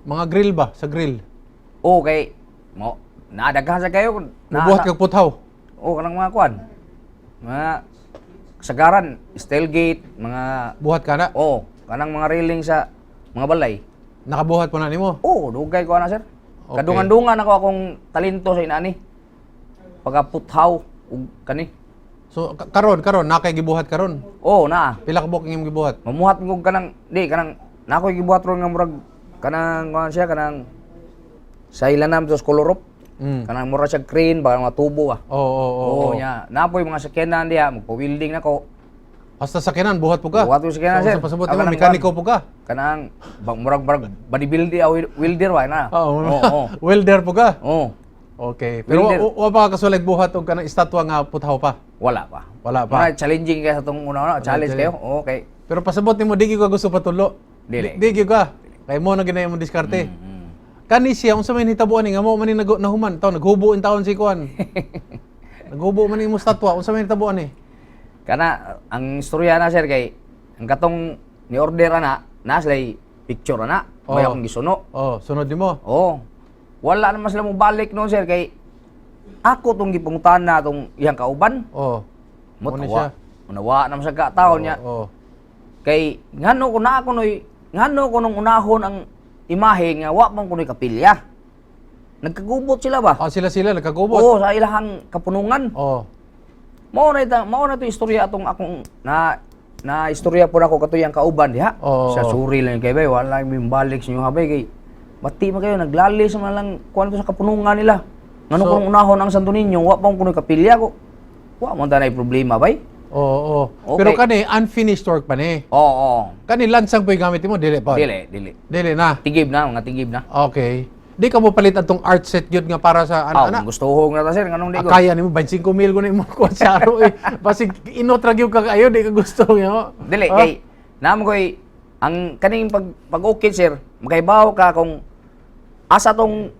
Mga grill ba? Sa grill? Oh, kay mo nadaghan sa kayo. Mubuhat kag puthaw. Oh, kanang mga kuan. Mga sagaran, steel gate, mga Buhat ka na. Oh, kanang mga railing sa mga balay. Nakabuhat po na nimo. Oh, dugay ko na, sir. Okay. Kadungan-dungan ako akong talento sa inani. Pagkaputhaw ug kani. So karon na kay gibuhat karon. Oh, naa. Pila ka buok imong gibuhat? Mamuhat ko kanang di kanang na ako'y gibuhat ron nga murag kanang kuan siya, kanang sa ilanam sa kolorop. Kanang mura siya crane baka mga tubo ah. Oo. Oo, nya. Napoy mga sakyanan diha, magpa-welding nako. Hasta sakyanan buhat po ka. Buhat ko sakyanan, So, sir. sa pasabot Ako nimo nang mekaniko po ka. Kanang bang murag murag bodybuilder ah, welder wa na. Oo. Oo. Welder po ka. Oo. Okay. Pero Welder. wa pa ka kasulig buhat og kanang estatwa nga puthaw pa. Wala pa. Wala pa. Mura, challenging kaya sa tong una-una, challenge kayo. Okay. Pero pasabot nimo di gyud ka gusto patulo. Dili. Di gyud ka. Kay mo na ginay imong diskarte. Kani siya unsa may nahitabo ani nga mo man ni nahuman taon naghubo in taon si kuan. Naghubo man imo statwa, unsa may nahitabo ani? Kana ang istorya na, sir, kay ang katong ni order ana, na sila picture ana, may akong gisuno. Oh, sunod nimo. Oo. Wala naman sila mo balik noon, sir, kay ako tong gipangutan na tong iyang kauban. Oh. Mo Mo ni tawa. siya. Unawa naman sa kataon niya. Oh. Kay ngano ko na ako noy, ngano ko nung unahon ang imahe nga wa man kunoy kapilya. Nagkagubot sila ba? Ah, sila sila nagkagubot. Oo, sa ilahang kapunungan. Oh. Mao na ito istorya atong akong na na istorya po nako katuyang kauban diha. Oo. Sa suri lang kay bay, wala lang balik sa inyo habay kay bati man kayo naglali sa man lang kuan to sa kapunungan nila. Ngano So- kung unahon ang Santo Niño, wa pa kunoy kapilya ko. Wa man tanay problema bay. Oo. Okay. Pero kani unfinished work pa ni. Oo, oo. Kani lansang po yung gamit mo, dili pa. Dili, dili. Dili na. Tigib na, mga tigib na. Okay. Di ka mo palit atong art set yun nga para sa ano Ah, ana. gusto ko nga ta, sir, nganong di Ah, ko. kaya nimo 25 mil ko na imong kuha sa aro eh. Basig inot ra gyud ka kayo, di ka gusto nga. Dili Ah? kay namo koy ang kaning pag pag-ukit, sir, makaibaw ka kung asa tong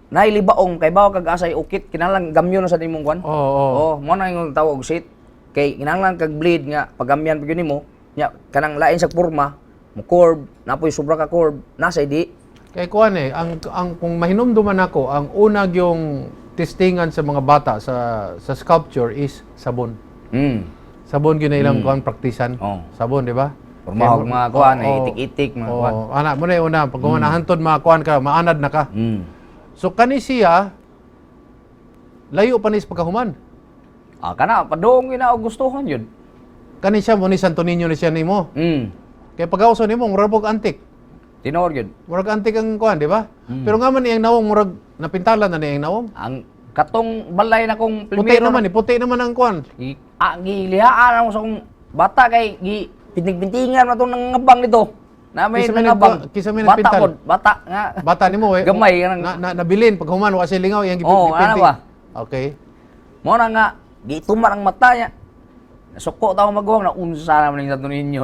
nailibaong, kay kag asay ukit, kinahanglan gamyon na sa nimong kwan. Oo. Oo. Oh, mo na yung tawag og set. Kay kinahanglan kag blade nga paggamyan pag yun nimo, nya kanang lain sa porma, mo curve, napoy sobra ka curve, nasa di. Kay kuan eh, ang kung mahinumduman ako, ang unag yung testingan sa mga bata sa sculpture is sabon. Sabon gyud na ilang kuan praktisan. Oo. Sabon, di ba? Porma og mga kuan, Oo. itik-itik mga kuan. Oo, ana mo na yung una, pag mm. Nahantod mga kuan ka, maanad na ka. So kani siya layo pa ni sa pagkahuman. Ah, kana padung gina og gustuhon yun. Kani siya mo ni Santo Niño ni siya nimo. Kay pagkauso nimo murag og antik. Tinuod yun. Murag antik ang kuan, di ba? Pero nga man iyang nawong murag napintalan na niyang nawong. Ang katong balay na kong Puti primero naman eh, puti naman ang kuan. Gilihaan ako sa akong bata kay gi pinting-pintingan na itong nangabang nito. Na may Kisa may nangabang. kisa may Bata nagpintal. pod, bata nga. Bata nimo eh. Gamay ka nang- Na, nabilin pag human wa siya lingaw iyang Oo, ano gipinting. ba? Okay. Mo na nga gitumar ang mata niya. Nasuko ta akong maguwang na unsa naman yung Santo Niño.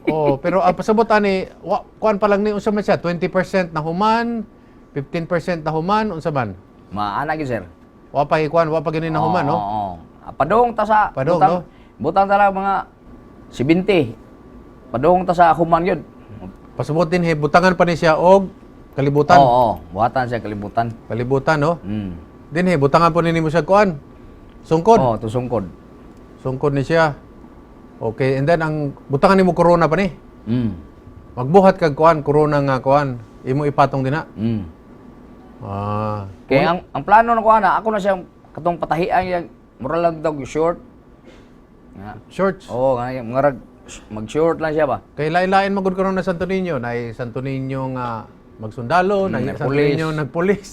Oh, pero ang pasabot ani wa, kuan pa lang ni unsa man siya, 20% na human, 15% na human, unsa man? Maana gyud, sir. Wa pa ikuan, wa pa gani na human, no? Oo. Oo. Ah, padung ta sa Padung, butang, no? Butang ta lang mga 70. Padung ta sa human yun. Pasabot din he butangan pa ni siya og kalibutan. Oo, oo. Buhatan siya kalibutan. Kalibutan, no? Din he butangan po nimo siya kuan. Sungkod. Oo, to sungkod. Sungkod ni siya. Okay, and then ang butangan nimo corona pa ni. Magbuhat kag kuan corona nga kuan, imo ipatong dinha. Ah. Kaya ang plano na ko ana, ako na siyang katong patahian yang mura lang daw yung short. Nga. Shorts. Oo, nga yung mga mag-short lang siya ba. Kay lain-lain magud karon na Santo Niño, nay Santo Niño nga magsundalo, nay Santo nagpulis. Niño nagpulis.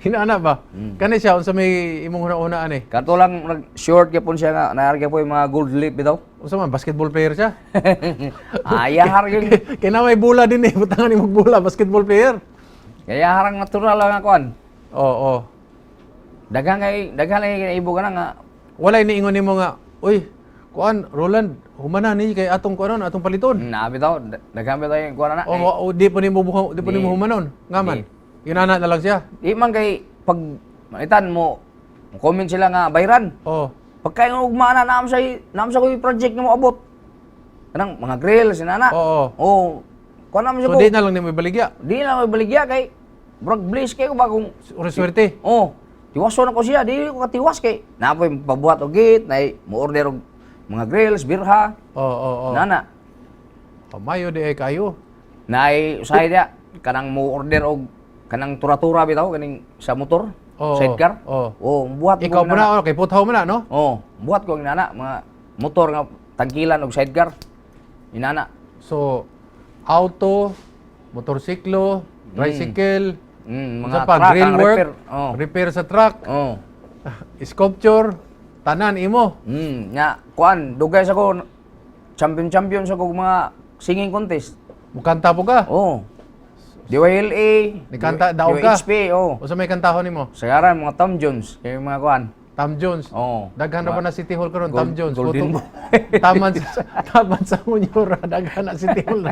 Hinaana ba? Kani siya unsa may imong una-una ani? Kato lang nag-short gyapon siya nga naar gyapon yung mga gold leaf bitaw. Unsa man basketball player siya? Ayahar yun. Kay na may bola din eh, butangan imong bola, basketball player. Kaya harang natural lang ang kuan. Oo. Daghang kay daghan kay kinaibo ka na nga. Walay niingon nimo nga, uy, kuan Roland, humana ni kay atong kuanon, atong paliton. Na bitaw, daghan bitaw yung kuan na. O, o di po nimo di po nimo humanon. Nga man. Ginana na lang siya. Di man kay pag manitan mo, comment sila nga bayran. Oh. Pagka yung ugma na naam sa ko'y project nga moabot. Kanang mga grill sinana. Oo. Oo. Kuan naman siya So ko. di na lang nimo ibaligya. Di na may baligya kay murag bliss kayo ba kung Uri swerte. oh, tiwason ako siya, di ko katiwas kay napoy pabuhat og gate, nay mo order og mga grills, birha, Oo. nana. Oh, mayo di ay kayo. Nay usahay dia kanang mo order og kanang tura-tura bitaw kaning sa motor. Sidecar. Oo. Oh, buhat Ikaw ko mo na, oh, kay puthaw mo na, no? Oh, buhat ko ang inana, mga motor nga tangkilan og sidecar. Inana. So, auto, motorsiklo, tricycle, Mga unsa pa, truck, grill ang work, repair. Oh. repair sa truck, Oh. sculpture, tanan imo. Nya kuan dugay sa ko champion champion sa ko mga singing contest. Mukanta po ka. Oh. DYLA, Nikanta, daog ka? DYHP, oh. Unsa may kantahon nimo? Sagaran mga Tom Jones, kay mga kuan. Tom Jones. Oh. Daghan na ba na City Hall karon? Tom Jones. Golden Photo- Taman sa Munyora, daghan na City Hall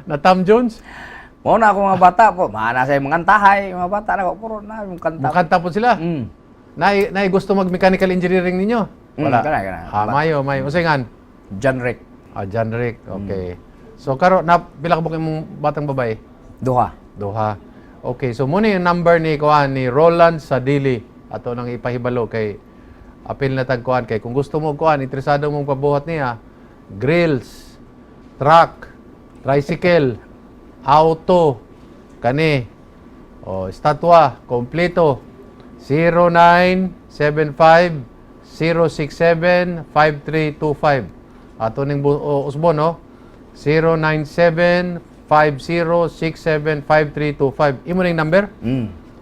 na Tom Jones. Mao na ako mga bata po, maana sa mga tahay, mga bata na ko puro na yung kanta. Mukanta po sila. Nay nay gusto mag mechanical engineering ninyo? Wala. Kana, kana. Ah, mayo, mayo. Unsay ngan? John Rick. Ah, John Rick. Okay. So karon na pila ka buok imong batang babae? Duha. Duha. Okay, so muna yung number ni kuan ni Roland Sadili ato nang ipahibalo kay apil na tag kuan kay kung gusto mo kuan interesado mong pabuhat niya, grills, truck, tricycle, auto, kani, oh, estatwa kompleto, 0975 067 5325. Ato ning usbon, no? 097 50675325. Imo ning number?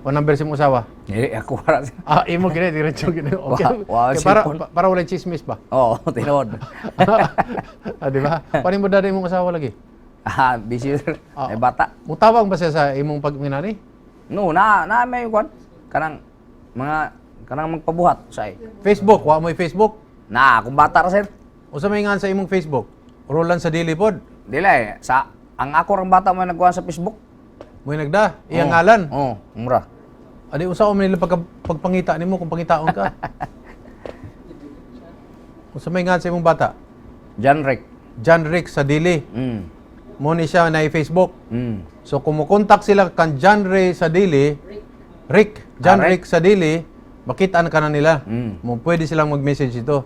O number si imong usawa? Eh, ako wala. Ah, imo gini diretso gini. Okay. Wa- wa Kay para cellphone. para walay chismis ba? Oo, tinuod. Ah, di ba? Paano mo dada imong asawa lagi? Ah, busy, sir. Ah. Ay bata. Mutawag ba siya sa imong pagminani? No, na may kuan kanang mga kanang magpabuhat sa Facebook, wa mo'y Facebook. Na, akong bata ra, sir. Unsa may ngan sa imong Facebook? Roland Sadili pod. Dili eh, sa ang ako rang bata mo nagkuhan sa Facebook. Mo'y nagda, iyang Oh. ngalan. Oh, mura. Adi unsa man nila pagpangita nimo kung pangitaon ka? Unsa may ngan sa imong bata? John Rick. John Rick Sadili. Mo ni siya na Facebook. So kumukontak sila kan John Ray Sadili, Rick, John Ah, Rick Rick. Sadili, makita na ka na nila. Mo pwede silang mag-message ito.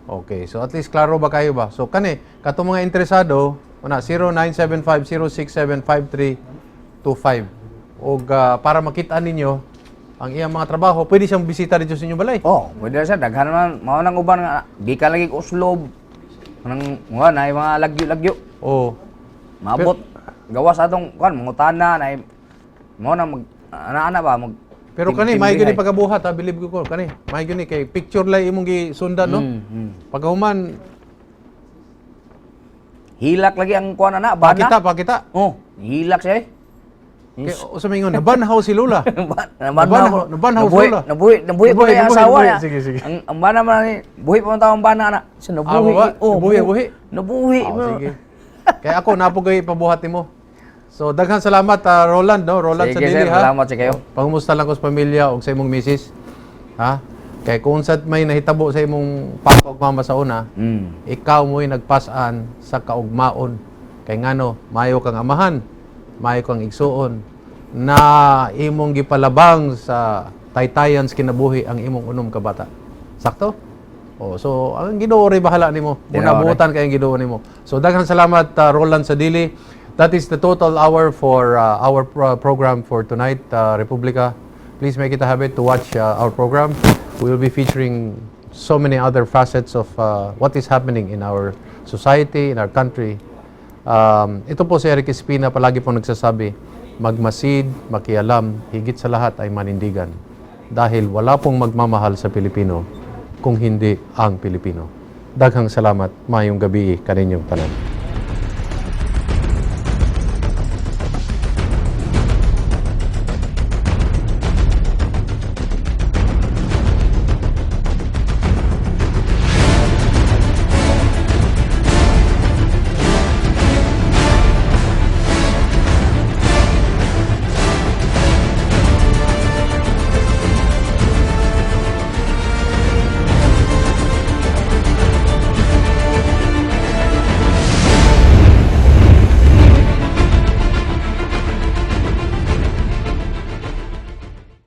Okay, so at least klaro ba kayo ba? So kani, katong mga interesado, una 0975-067-5325. Og para makita ninyo ang iyang mga trabaho, pwede siyang bisita dito sa inyong balay. Oh, pwede na, sir. Daghan man mao nang uban nga gikan lagi ko Oslob. Kanang mga na mga lagyo-lagyo. Oh. Maabot gawas atong kuan mangutana na mao na mag ana-ana ba mag Pero kani may gyud ni pagabuhat ha, believe ko kani. May gyud ni kay picture lay imong gisundan, no? Pagkahuman, Hilak lagi ang kuan ana bana. pakita, pakita. Oh, hilak siya eh. Kay usa may ingon, nabanhaw si Lula. Nabanhaw, Nabanhaw nabuhi, sila. nabuhi, nabuhi pa Nabuhi, kaya nabuhi, asawa nabuhi. niya. Sige, sige. Ang bana man ni, buhi pa man tao ang bana na. Siya nabuhi. Ah, ba? Oh, Nabuhi, buhi. Nabuhi. Oh, Bro. sige. Kaya ako napo kay pabuhat nimo. So daghan salamat, Roland, no? Roland Sige, sa dili sir, ha. salamat sa kayo. Pangumusta lang ko sa pamilya og sa imong misis. Ha? Kay kung unsat may nahitabo sa imong papa ug mama sa una, ikaw mo'y nagpasan sa kaugmaon. Kay ngano, maayo kang amahan, maayo kang igsuon na imong gipalabang sa taytayan sa kinabuhi ang imong unom ka bata. Sakto? Oh, so ang Ginoo ray bahala nimo. Muna Ginoo ray. buotan kay ang Ginoo nimo. So daghan salamat, Roland Sadili. That is the total hour for our program for tonight, Republika. Please make it a habit to watch our program. We will be featuring so many other facets of what is happening in our society, in our country. Ito po si Eric Espina, palagi pong nagsasabi, magmasid, makialam, higit sa lahat ay manindigan. Dahil wala pong magmamahal sa Pilipino kung hindi ang Pilipino. Daghang salamat, maayong gabi kaninyong tanan.